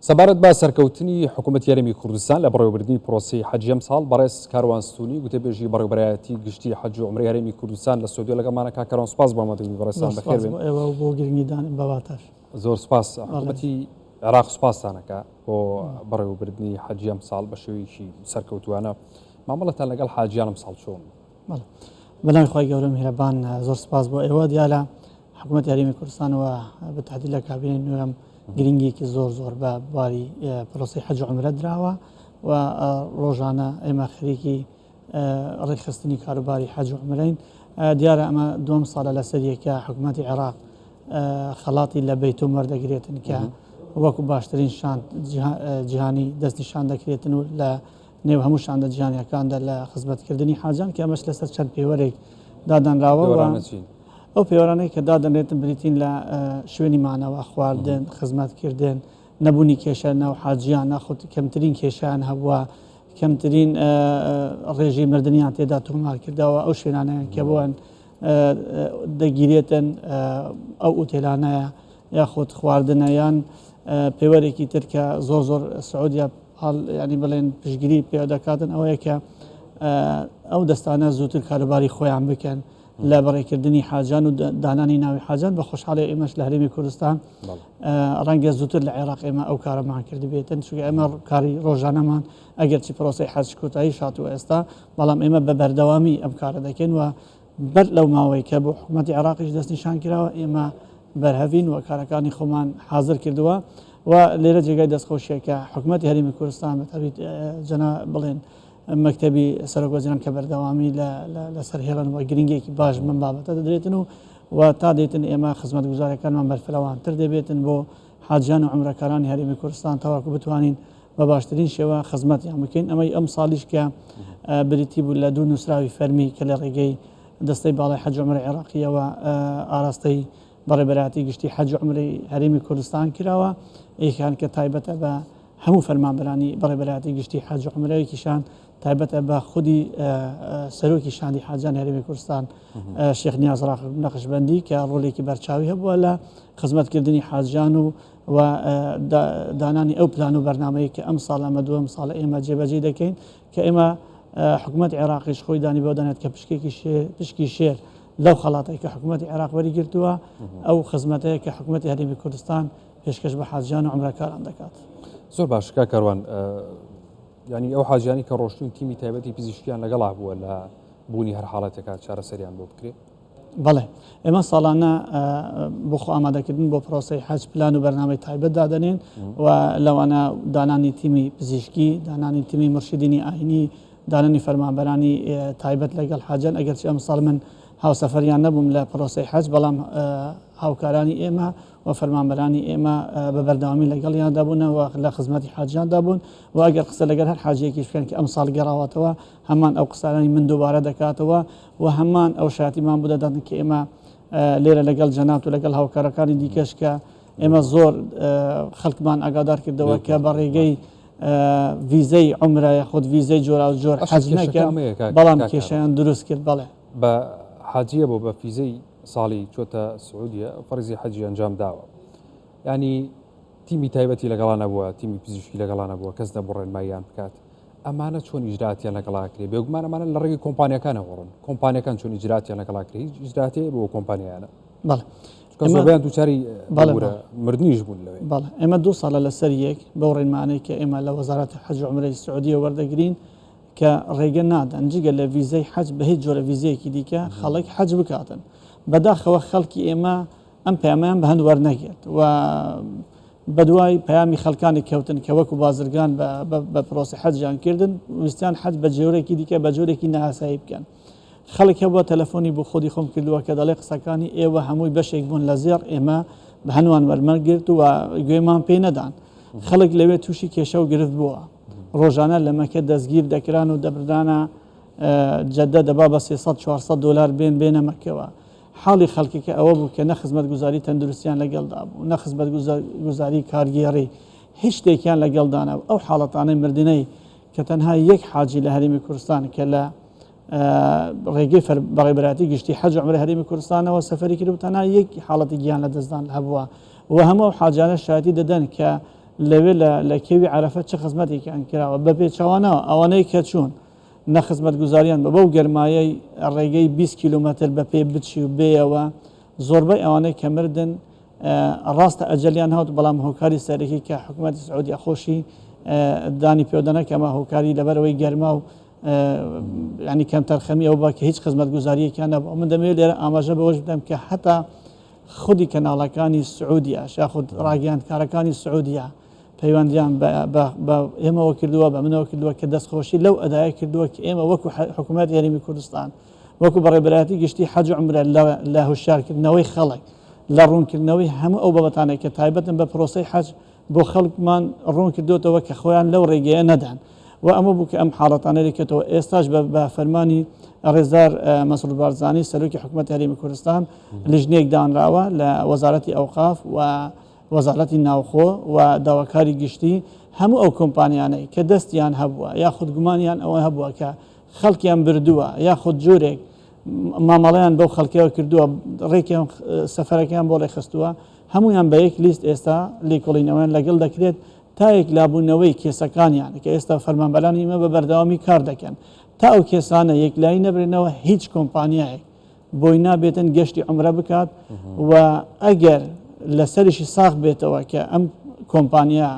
سەبارەت بە سەرکەوتنی حکوومەتی هەرێمی کوردستان لە بەڕێوەبردنی پرۆسەی حەجی ئەمساڵ، بەڕێز کاروان ستوونی، گوتەبێژی بەڕێوەبەرایەتی گشتی حەج و عومرەی هەرێمی کوردستان لە ستۆدیۆ لەگەڵمانە. کاک کاروان سوپاس بۆ ئامادەبوونی بەڕێزتان، زۆر بەخێر سوپاس بێن. بۆ ئێوە و بۆ گرنگیدان بە واتاش. زۆر سوپاس. بەڵێ. حکوومەتی عێراق سوپاستان ئەکا بۆ بەڕێوەبردنی حەجی ئەمساڵ بە شێوەیەکی سەرکەوتووانە. مامەڵەتان لەگەڵ حاجیان ئەمساڵ چۆن بوو؟ بەڵێ. بەناوی خوای گەورە میهرەبان. زۆر سوپاس بۆ ئێوە. دیارە حکوومەتی هەرێمی کوردستان و بە تەحدید لە کابینەی نوێم گرنگیەکی زۆر زۆر بە بواری پرۆسی حەج و عومرە دراوە و ڕۆژانە ئێمە خەریکی ڕێکخستنی کاروباری حەج و عومرەین. دیارە ئەمە دووەم ساڵە لەسەر یەکە حکوومەتی عێراق خەڵاتی لە بەیتوم وەردەگرێتن کە وەکو باشترین شاند جیهانی دەستنیشان دەکرێتن و لە نێو هەموو شاندە جیهانیەکاندا لە خزمەتکردنی حاجان کە ئەمەش لەسەر چەند پێوەرێک دادەنراوە. ئەو پێوەرانەی کە دادەنرێتن بریتین لە شوێنی مانەوە، خواردن، خزمەتکردن، نەبوونی کێشە ناو حاجیان ناخود کەمترین کێشیان هەبووە، کەمترین ڕێژەی مردنیان تێدا تۆمار کردەوە، ئەو شوێنانیان کە بۆیان دەگیرێتن ئەو ئوتێلانەیە یاخود خواردنە یان پێوەرێکی تر کە زۆر زۆر سعودیا ینی بڵێن پشگیری پێ دەکاتن ئەوەیە کە ئەو دەستانە زووتر کاروباری خۆیان بکەن لە بەڕێکردنی حاجان و دانانی ناوی حاجان. بە خۆشحاڵی ئێمەش لە هەرێمی کوردستان ڕەنگە زووتر لە عێراق ئێمە ئەو کارەمان کردبێتن، چونکە ئێمە کاری ڕۆژانەمان ئەگەرچی پرۆسەی حەج کۆتایی شاتووە ئێستا، بەڵام ئێمە بە بەردەوامی ئەم کارە دەکەین و بەر لەو ماوەی کە بۆ حکوومەتی عێراقیش دەستنیشان کراوە ئێمە بەرهەڤین و کارەکانی خۆمان حاضر کردووە. و لێرە جێگای دەستخۆشیە کە حکوومەتی هەرێمی کوردستان بە تایبەت جەنا بڵێن مەکتەبی سەرۆک وەزیران کە بەردەوامی لەسەر هێڵن و گرنگێکی باش بەم بابەتە دەدرێتن و و تا دێتن ئێمە خزمەتگوزاریەکانمان بەرفرەوانتر دەبێتن بۆ حاجیان و عومرەکارانی هەرێمی کوردستان تاوەکو بتوانین بە باشترین شێوە خزمەتیان بکەین. ئەمەی ئەم ساڵیش کە بریتی بوو لە دوو نووسراوی فەرمی کە لە ڕێگەی دەستەی باڵای حەج و عومرەی عێراقیەوە ئاراستەی بەڕێوەبەرایەتی گشتی حەج و عومرەی هەرێمی کوردستان کراوە، یەکیان کە تایبەتە بە هەموو فەرمانبەرانی بەڕێوەبەرایەتی گشتی حەج و عومرە، یەکیشان تایبەتە بە خودی سەرۆکی شاندی حاجیانی هەرێمی کوردستان شێخ نیاز نەقشبەندی کە ڕۆلێکی بەرچاوی هەبووە لە خزمەتکردنی حاجیان و و دانانی ئەو پلان و بەرنامەیە کە ئەم ساڵ ئەمە دووەم ساڵە ئێمە جێبەجێ دەکەین کە ئێمە حکوومەت عێراقیش خۆی دانی بەوە دەنێت کە پشکێکی پشکی شێر لەو خەڵاتەی کە حکوومەتی عێراق وەریگرتووە ئەو خزمەتەیە کە حکوومەتی هەرێمی کوردستان پێشکەش بە حاجیان و عومرەکاران دەکات. زۆر باش کاک کاروان، یانی ئەو حاجیانی کە ڕۆشتون تیمی تایبەتی پزیشکیان لەگەڵا بووە لە بوونی هەر حاڵەتێکا چارەسەریان بۆ بکرێ؟ بەڵێ، ئێمە ساڵانە بۆ خۆ ئامادەکردن بۆ پرۆسەی حەج پلان و بەرنامەی تایبەت دادەنێن و لەوانە دانانی تیمی پزیشکی، دانانی تیمی مرشدینی ئاینی، دانانی فەرمانبەرانی تایبەت لەگەڵ حاجیان، ئەگەرچی ئەمساڵ من هاوسەفەریان نەبووم لە پرۆسەی حەج، بەڵام هاوکارانی ئێمە و فەرمانبەرانی ئێمە بە بەردەوامی لەگەڵیاندا بوون و لە خزمەتی حاجیاندا بوون و ئەگەر قسە لەگەڵ هەر حاجیەکیش بکەن کە ئەمساڵ گەڕاوەتەوە هەمان ئەو قسانەی من دووبارە دەکاتەوە و هەمان ئەو شایەتیمان بۆ دەدات کە ئێمە لێرە لەگەڵ جەنابت و لەگەڵ هاوکارەکانی دیکەش کە ئێمە زۆر خەڵکمان ئاگادار کردەوە کە بە ڕێگەی ڤیزەی عومرە یاخود ڤیزەی جۆراوجۆر حەج نەکەن، بەڵام کێشەیان دروست کرد. بەڵێ. بە حاجیە بۆ بە فیزەی ساڵی چۆتە سعودیە فەرزی حەجی ئەنجام داوە ینی تیمی تایبەتی لەگەڵا نەبووە، تیمی پزیشکی لەگەڵا نەبووە، کەس نەبوو ڕێنماییان بکات. ئەمانە چۆن ئیجراتیان لەگەڵا کرێ؟ بێگومان ئەمانە لە ڕێگەی کۆمپانیاکانەوە ڕۆن. کۆمپانیاکان چۆن ئیجراتیان لەگەڵا کرێ؟ هیچ ئیجراتێ بۆ کۆمپانیایانە؟ بەڵێ. چونکە زۆربەیان دووچاری ببورە مردنیش بوون لەوێ. بەڵێ. ئێمە دوو ساڵە لەسەر یەک بەو ڕێنمانەی کە ئێمە لە وەزارەتی حەج و عومرەی سعودیە وەردەگرین کە ڕێگە نادەن جگە لە ڤیزەی حەج بە هیچ جۆرە ڤیزەیەکی دیکە خەڵک حەج بکاتن. بەداخەوە خەڵکی ئێمە ئەم پەیامەیان بە هەند وەرنەگرت و بەدوای پەیامی خەڵکانێک کەوتن کە وەکو بازرگان بە پرۆسەی حەجیان کردن، ویستیان حەج بە جۆرێکی دیکە بە جۆرێکی نائاسایی بکەن. خەڵک هەبووە تەلەفۆنی بۆ خۆدی خۆم کردووە کە دەڵێ قسەکانی ئێوە هەمووی بەشێک بوون لە زێڕ، ئێمە بە هەنوان وەرمەگرت و گوێمان پێ نەدان. خەڵک لەوێ تووشی کێشە و گرفت بووە. ڕۆژانە لە مەکە دەستگیر دەکران و دەبردرانە جەدە، دەبا بە 300 400 دۆلار بێن بێنە مەکەوە. حاڵی خەڵکەکە ئەوە بوو کە نە خزمەتگوزاری تەندروستیان لەگەڵدا بوو، نە خزمەتگوزاری کارگێڕی، هیچ شتێکیان لەگەڵدا نەبوو. ئەو حاڵەتانەی مردنەی کە تەنها یەک حاجی لە هەرێمی کوردستان کە لە ڕێگەی بەڕێوەبەرایەتی گشتی حەج و عومرەی هەرێمی کوردستانەوە سەفەری کردبوو، تەنها یەک حاڵەتی گیان لەدەستدان هەبووە و هەموو ئەو حاجیانە شایەتی دەدەن کە لەوێ لە کێوی عەرەفە چ خزمەتێکیان کراوە، بە پێچەوانەوە ئەوانەی کە چوون نە خزمەتگوزاریان بە بەو گەرمایەی ڕێگەی 20 کیلۆمەتر بە پێ بچی و بێیەوە، زۆربەی ئەوانەی کە مردن ڕاستە ئەجەلیان هات، بەڵام هۆکاری سەرەکی کە حکوومەتی سعودیە خۆشی دانی پێدەنە کەمە هۆکاری لەبەرەوەی گەرما و ینی کەمتەرخەمی ئەو بە کە هیچ خزمەتگوزاریەکیان نەبوو. من دەمەوێت لێرە ئاماژە بەوەش بدەم کە حتا خودی کەناڵەکانی سعودیاش یاخود ڕاگەیاندکارەکانی سعودیە پەیوەندیان بە ئێمەوە کردووە، بە منەوە کردووە کە دەستخۆشی لەو ئەدایە کردووە کە ئێمە وەکو حکوومەت هەرێمی کوردستان، وەکو بەڕێوەبەرایەتی گشتی حەج و عومرە لە هۆشیارکردنەوەی خەڵک، لە ڕوونکردنەوەی هەموو ئەو بابەتانەی کە تایبەتن بە پرۆسەی حەج بۆ خەڵکمان ڕوون کردوێتەوە کە خۆیان لەو ڕێگەیە نەدان و ئەمە بوو کە ئەم حاڵەتانە لێکەوتەوە. ئێستاش بە فەرمانی ڕێزدار مەسرور بارزانی سەرۆکی حکوومەتی هەرێمی کوردستان لیژنەیەک دانراوە لە وەزارەتی ئەوقاف و وەزارەتی ناوخۆ و داواکاری گشتی هەموو ئەو کۆمپانیانەی کە دەستیان هەبووە یاخود گومانیان ئەوە هەبووە کە خەڵکیان بردووە یاخود جۆرێک مامەڵەیان بەو خەڵکیەوە کردووە، ڕێکیان سەفەرەکەیان بۆ ڕێکخستووە، هەمویان بە یەک لیست ئێستا لێکۆڵینەوەیان لەگەڵ دەکرێت تا یەکلابوونەوەی کێسەکانیان کە ئێستا فەرمانبەرانی ئێمە بە بەردەوامی کار دەکەن. تا ئەو کێسانە یەکلایی نەبرێنەوە هیچ کۆمپانیایەک بۆی نابێتن گەشتی عومرە بکات و ئەگەر لەسەریشی ساغ بێتەوە کە ئەم کۆمپانیا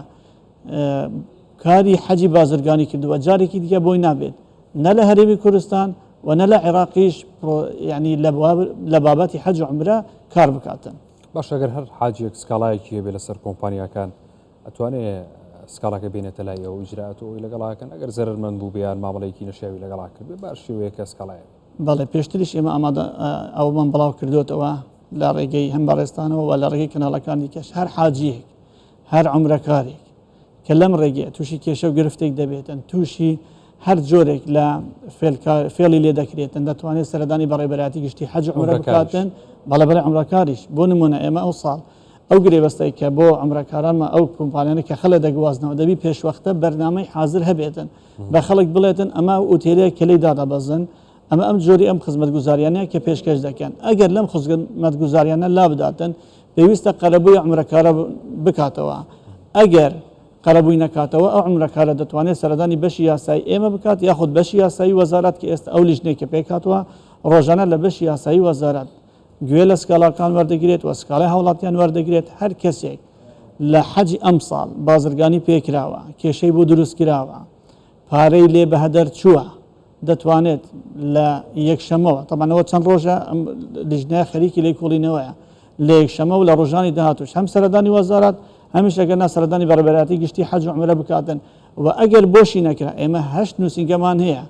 کاری حەجی بازرگانی کردووە جارێکی دیکە بۆی نابێت نە لە هەرێمی کوردستان و نە لە عێراقیش ینی لە بابەتی حەج و عومرە کار بکاتن. باشە گەر هەر حاجیەک سکاڵایەکی هەبێ لەسەر کۆمپانیاکان ئەتوانێ سکاڵاکە بێنێتە لای ئەو ئیجرائات و ئەوی لەگەڵا کەن ئەگەر زەرەرمەند بوو یان مامەڵەیەکی نەشیاوی لەگەڵا کردبێ بە هەر شێوەیەکە سکاڵای هەبێ. بەڵێ پێشتریش ئێمە ئامادە ئەوەمان بڵاو کردوێتەوە لە ڕێگەی هەم بەڕێزتانەوە و لە ڕێگەی کەناڵەکانی دیکەش هەر حاجیەک هەر عومرەکارێک کە لەم ڕێگەیە تووشی کێشە و گرفتێک دەبێتن، تووشی هەر جۆرێک لە فێڵی لێ دەکرێتن، دەتوانێت سەردانی بەڕێوەبەرایەتی گشتی حەج و عومرە بکاتن. بەڵێ بەڵێ عومرەکاریش. بۆ نمونە ئێمە ئەو ساڵ ئەو گرێبەستەی کە بۆ عومرەکارانمان ئەو کۆمپانیانە کە خەڵک دەگوازنەوە دەبی پێشوەختە بەرنامەی حازر هەبێتن، بە خەڵک بڵێتن ئەمە ئەو ئوتێلەیە کە لێی دادەبەزن، ئەمە ئەم جۆری ئەم خزمەتگوزاریانەیە کە پێشکەش دەکەن، ئەگەر لەم خزمەتگوزاریانە لابداتن پێویستە قەرەبووی عومرەکارە بکاتەوە، ئەگەر قەرەبووی نەکاتەوە ئەو عومرەکارە دەتوانێت سەردانی بەشی یاسایی ئێمە بکات یاخود بەشی یاسایی وەزارەت کە ئێستا ئەو لیژنەی کە پێکهاتووە ڕۆژانە لە بەشی یاسایی وەزارەت گوێ لە سکاڵاکان وەردەگرێت و سکاڵای هاوڵاتیان وەردەگرێت. هەر کەسێک لە حەجی ئەمساڵ بازرگانی پێکراوە، کێشەی بۆ دروستکراوە، پارەی لێ بەهەدەر چووە، دەتوانێت لە یەکشەمەوە، تەبعەن ئەوە چەند ڕۆژە ئەم لیژنەیە خەریکی لێکۆڵینەوەیە، لە یەکشەمە و لە ڕۆژانی داهاتووش هەم سەردانی وەزارەت هەمیش ئەگەر نا سەردانی بەڕێوەبەرایەتی گشتی حەج و عومرە بکاتن و ئەگەر بۆشی نەکرا ئێمە 8 نووسینگەمان هەیە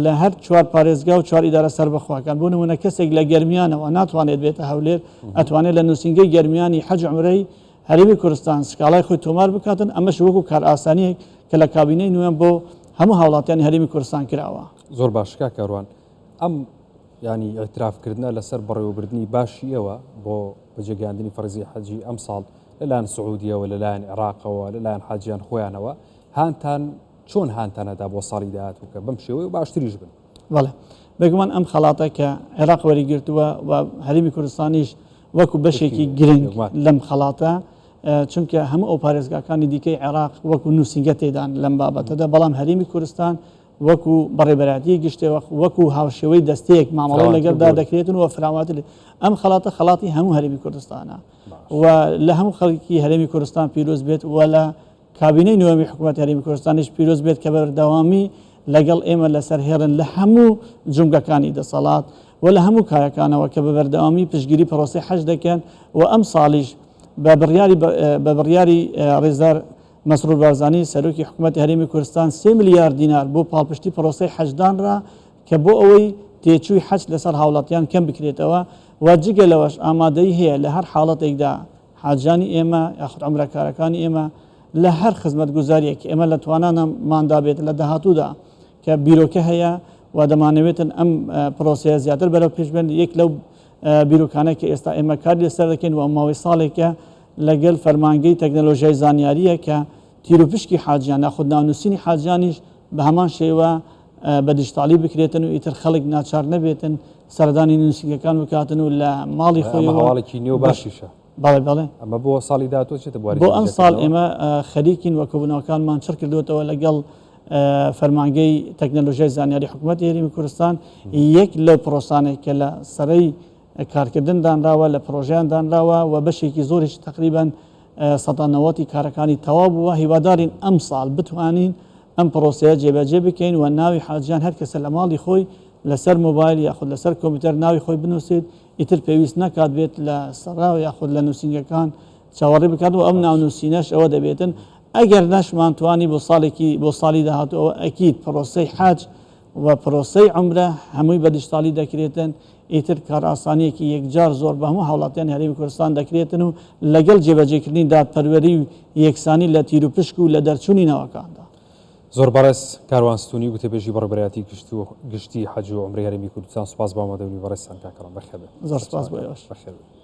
لە هەر چوار پارێزگا و چوار ئیدارە سەربەخۆکان. بۆ نموونە کەسێک لە گەرمیانەوە ناتوانێت بێتە هەولێر، ئەتوانێت لە نووسینگەی گەرمیانی حەج و عومرەی هەرێمی کوردستان سکاڵای خۆی تۆمار بکاتن، ئەمەش وەکو کارئاسانییەک کە لە کابینەی نوێم بۆ هەموو هاوڵاتیانی هەرێمی کوردستان کراوە. زۆر باش کاک کاروان، ئەم یانی ئیعتراف کردنە لەسەر بەڕێوەبردنی باشی ئێوە بۆ بەجێگەیاندنی فەرزی حەجی ئەمساڵ لەلایەن سعودیەوە، لەلایەن عێراقەوە، لەلایەن حاجیان خۆیانەوە، هانتان چۆن هانتان ئەدا بۆ ساڵی داهاتوو کە بەم شێوەیە و باشتریش بن؟ بەڵێ بێگومان ئەم خەڵاتە کە عێراق وەریگرتووە و هەرێمی کوردستانیش وەکو بەشێکی گرنگ لەم خەڵاتە، چونکە هەموو ئەو پارێزگاکانی دیکەی عێراق وەکو نووسینگە تێدان لەم بابەتەدا، بەڵام هەرێمی کوردستان وەکو بەڕێبەرایەتی گشتێ وەکو هاوشێوەی دەستەیەک مامەڵەی لەگەڵدا دەکرێتن و فراوانتر. ئەم خەڵاتە خەڵاتی هەموو هەرێمی کوردستانە و لە هەموو خەڵکی هەرێمی کوردستان پیرۆز بێت و لە کابینەی نۆیەمی حکوومەتی هەرێمی کوردستانیش پیرۆز بێت کە بەردەوامی لەگەڵ ئێمە لەسەر هێڵن لە هەموو جومگەکانی دەسەڵات و لە هەموو کایەکانەوە کە بە بەردەوامی پشتگیری پرۆسەی حەج دەکەن و ئەمساڵیش بە بڕیاری بە بڕیاری ڕێزدار مەسرور بارزانی سەرۆکی حکوومەتی هەرێمی کوردستان 3 ملیار دینار بۆ پاڵپشتی پرۆسەی حەج دانرا کە بۆ ئەوەی تێچووی حەج لەسەر هاوڵاتیان کەم بکرێتەوە و جگە لەوەش ئامادەیی هەیە لە هەر حاڵەتێکدا حاجیانی ئێمە یاخود عومرەکارەکانی ئێمە لە هەر خزمەتگوزارییەک کە ئێمە لە تواناماندا بێت لە داهاتوودا کە بیرۆکە هەیە و دەمانەوێتن ئەم پرۆسەیە زیاتر بەرەو پێش بێن، یەک لەو بیرۆکانە کە ئێستا ئێمە کاری لەسەر دەکەین و ماوەی ساڵێکە لەگەل فەرمانگەی تەکنەلۆژیای زانیارییە کە تیروپشکی حاجیان یاخود ناونووسینی حاجیانیش بە هەمان شێوە بە دیجیتاڵی بکرێتن و ئیتر خەڵک ناچار نەبێتن سەردانی نووسینگەکان بکاتن و لە ماڵی خۆیەوە هەواڵێکی نوێ و باشیشە. بەڵێ بەڵێ. ئەمە بۆ ساڵی داهاتوو ئەچێتە بواری بۆ ئەمساڵ جێبەجێکردنەوە؟ ئێمە خەریکین و کۆبوونەوەکانمان چڕ کردووەتەوە لەگەڵ فەرمانگەی تەکنەلۆژیای زانیاری حکوومەتی هەرێمی کوردستان یەک لەو پرۆسانەی کە لە سەرەی کارکردن دانراوە لە پرۆژیان دانراوە و بەشێکی زۆریش تقریبان 90% کارەکانی تەواو بووە هیوادارین ئەمساڵ بتوانین ئەم پرۆسەیە جێبەجێ بکەین و ناوی حاجیان هەر کەسە لە ماڵی خۆی لەسەر مۆبایل یاخود لەسەر کۆمپیوتەر ناوی خۆی بنووسێت ئیتر پێویست نەکات بێت لە سەرا یاخود لە نووسینگەکان چاوەڕێ بکات و ئەم ناونووسینەش ئەوە دەبێتن ئەگەر نەشمان توانی بۆ ساڵێکی بۆ ساڵی داهاتوو ئەوە ئەکید پرۆسەی حەج و پرۆسەی عومرە هەمووی بە دیجیتاڵی دەکرێتن ئیتر کارئاسانیەکی یەکجار زۆر بە هەموو هاوڵاتیانی هەرێمی کوردستان دەکرێتن و لەگەڵ جێبەجێکردنی دادپەروەری و یەکسانی لە تیروپشک و لە دەرچوونی ناوەکاندا. زۆر بەڕێز کاروان ستونی گوتەبێژی بەڕێوەبەرایەتی گشتی حەج و عومرەی هەرێمی کوردستان سوپاس بۆ ئامادەبوونی بەڕێزتان کاک کاروان بەخێربێن. زۆر سوپاس بۆ ئێوەش. بەخێربێن.